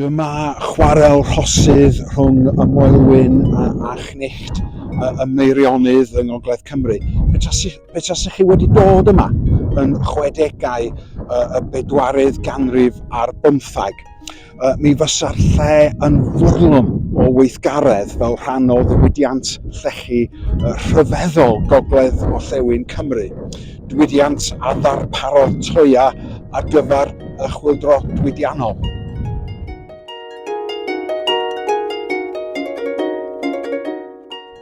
Dyma chwarel rhosydd rhwng y Moelwyn a, a Chnicht y Meirionnydd yng Ngogledd Cymru. Pe tasech chi wedi dod yma yn chwedegau y bedwaredd ganrif ar bymthag, mi fysa'r lle yn fwrlwm o weithgaredd fel rhan o ddiwydiant llechi rhyfeddol gogledd orllewin Cymru. Diwydiant a ddarparodd toia ar gyfer y chwyldro diwydiannol.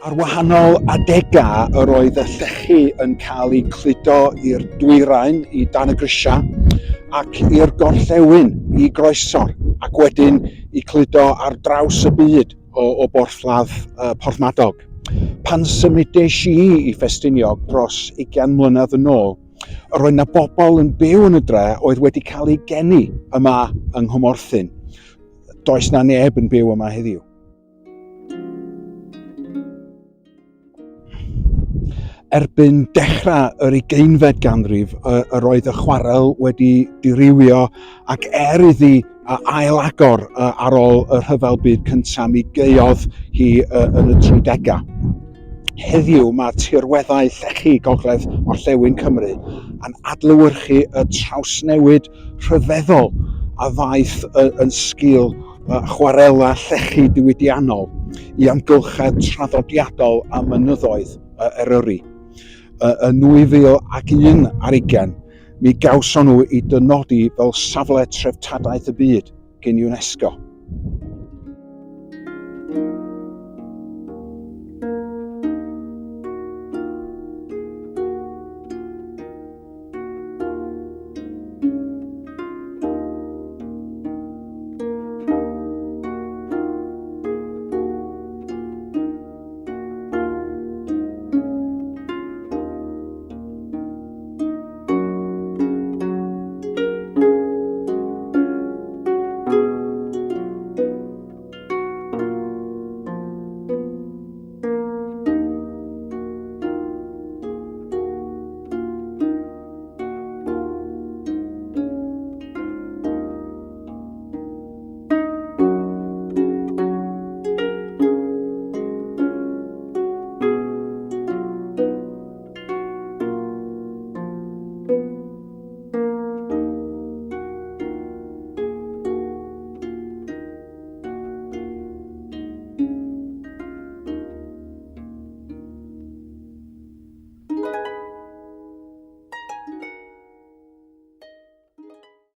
Ar wahanol adegau yr oedd y llechi yn cael eu cludo i'r dwyrain i Dan y Grisiau ac i'r gorllewin i Groesor ac wedyn i cludo ar draws y byd o, o borthladd uh, Porthmadog. Pan symudais i i Ffestiniog dros 20 mlynedd yn ôl, yr oedd yna bobl yn byw yn y dre oedd wedi cael eu geni yma yng Nghymorthyn. Does na neb yn byw yma heddiw. Erbyn dechrau yr ugeinfed ganrif, yr oedd y chwarel wedi dirywio ac er iddi ail-agor ar ôl y Rhyfel Byd Cyntaf, mi gaeodd hi yn y 30au. Heddiw mae tirweddau llechi gogledd orllewin Cymru yn adlewyrchu y trawsnewid rhyfeddol a ddaeth yn sgil chwarela llechi diwydiannol i amgylchedd traddodiadol a mynyddoedd Eryri. Yn 2001 ar ugain, mi gawson nhw eu dynodi fel safle treftadaeth y byd gan UNESCO.